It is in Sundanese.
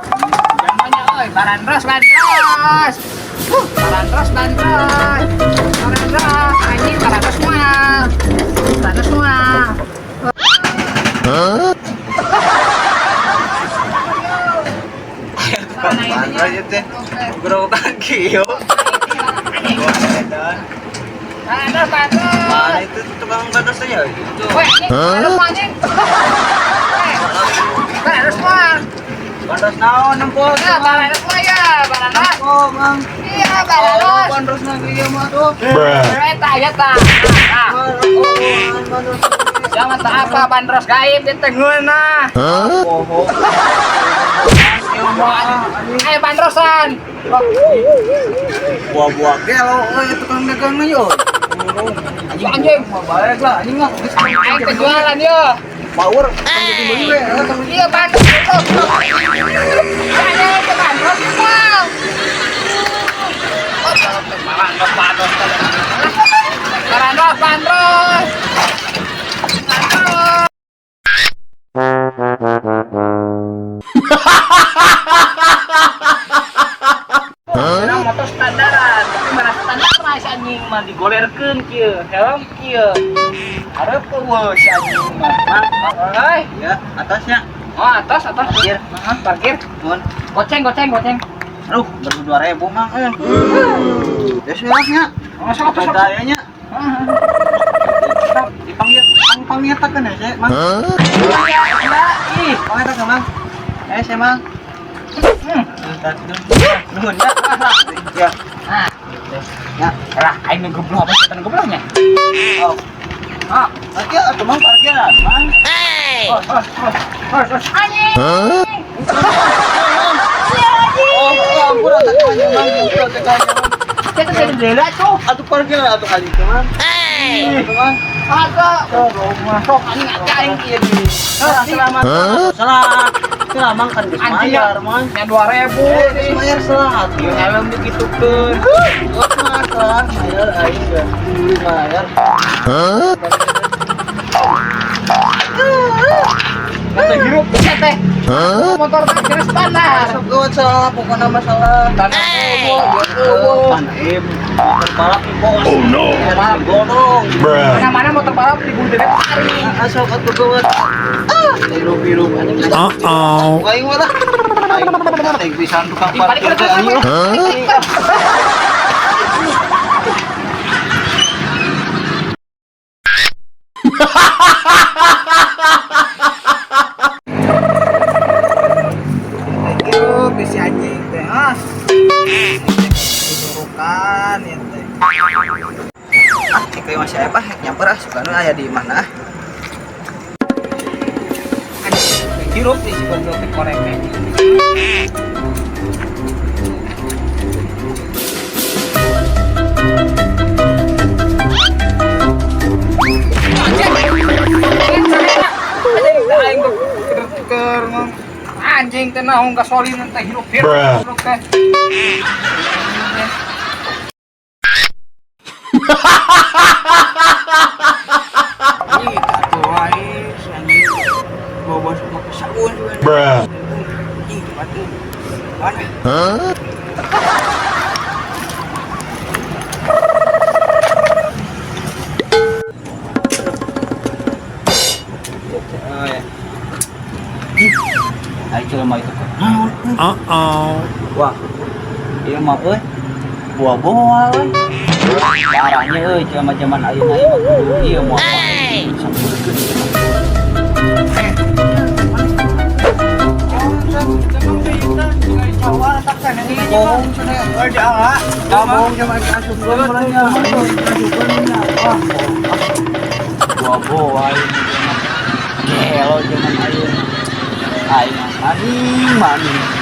Zamannya euy, barandros bandros. Barandros bandros. Barandros, anjing barandros semua. Barandros semua. Hah? Bandros ieu teh. Gerokan kieu. Bandros bandros. Mana itu tukang bandros aja itu. Weh, anjing, barandros semua anjing. Weh, barandros semua. Bandros naon nempo? Ya, barandros semua ya, barandros. Oh, Mang. Iya, barandros. Oh, bandros na ieu mah tuh. Eta ya ta. Nah, Oh, bandros. jangan tak apa bandros gaib di tengeuna. Oh. Ayo bandrosan. Buah-buah gelo euy tukang dagangna yo. Anjing, Mau balik lah anjing mah. aing teh jualan yo. Power jadi beli we. Iya bandros. Anjing teh bandros semua. Oh, bandros bandros. Bandros bandros. Bandros. Sekarang motor standaran, tapi mana standar mah si anjing mah digolerkeun kieu, helm kieu. Hareup eueuh si anjing mah. Mang, euy. Ya, atasnya. Oh, atas atas. Parkir. Heeh, parkir. Nuhun. Goceng, goceng, goceng. Aduh, baru 2000 Mang euy. Ya nya. Oh, sok sok. Bedanya nya. Heeh. Dipanggil pang pangetakeun ya, Sek, Mang. Iya, ih. Pangetakeun, Mang. Eh, Sek, Mang. Nuhun ya. Ya. Nah, Ya. lah aing nu goblok apa setan gobloknya? Oh. Ah, Parkir atuh Mang, parkiran, Mang. oh, oh, oh, oh, oh. Anjing. Oh, ampun atuh anjing, Mang. Ampun atuh anjing. Kita jadi bela tuh. Atuh parkir atuh anjing teh, Mang. Atuh, Mang. Agak. Sok anjing aing kieu. Selamat. Salah. Salah Mang kan geus mayar, Mang. Nya 2000. Geus mayar salah. Ieu helm dikitukeun. Oh, salah, mayar aing ge. Mayar. Kata hirup bisa teh. Motor teh kira standar. Sok gawat salah pokoknya masalah. Tanah eueuh. Pan motor balap di bos. Oh no. Gondong. Mana-mana motor balap di bundel hari. Asal atuh gawat. Ah, hirup-hirup anjing. Uh-oh. Aing mah lah. Aing pisan tukang Balik parkir teh anjing. Hirup si anjing teh. Ah. Turukan ya teh. Ah, kayak masih apa? Nyamper ah, sukana aya di mana? Hirup sih si goblok teh korek teh. Anjing teh naon gasolin teh hirup hirup goblok teh. Anjing atuh wae si anjing. Bawa make sabun juga. Bruh. Anjing batu. Mana? Oh ya. Ayo jelema itu kok. Uh-oh. Wah. Ieu mah euy. Buah-buah euy. Parahnya euy jelema zaman ayeuna ieu mah kudu ieu moal. Sampurkeun. Bohong cenah euy di ala. Bohong sama asupkeun mulanya. Asupkeun nya. Wah. Buah-buah ieu mah. Gelo zaman ayeuna. Aing mah maning maning.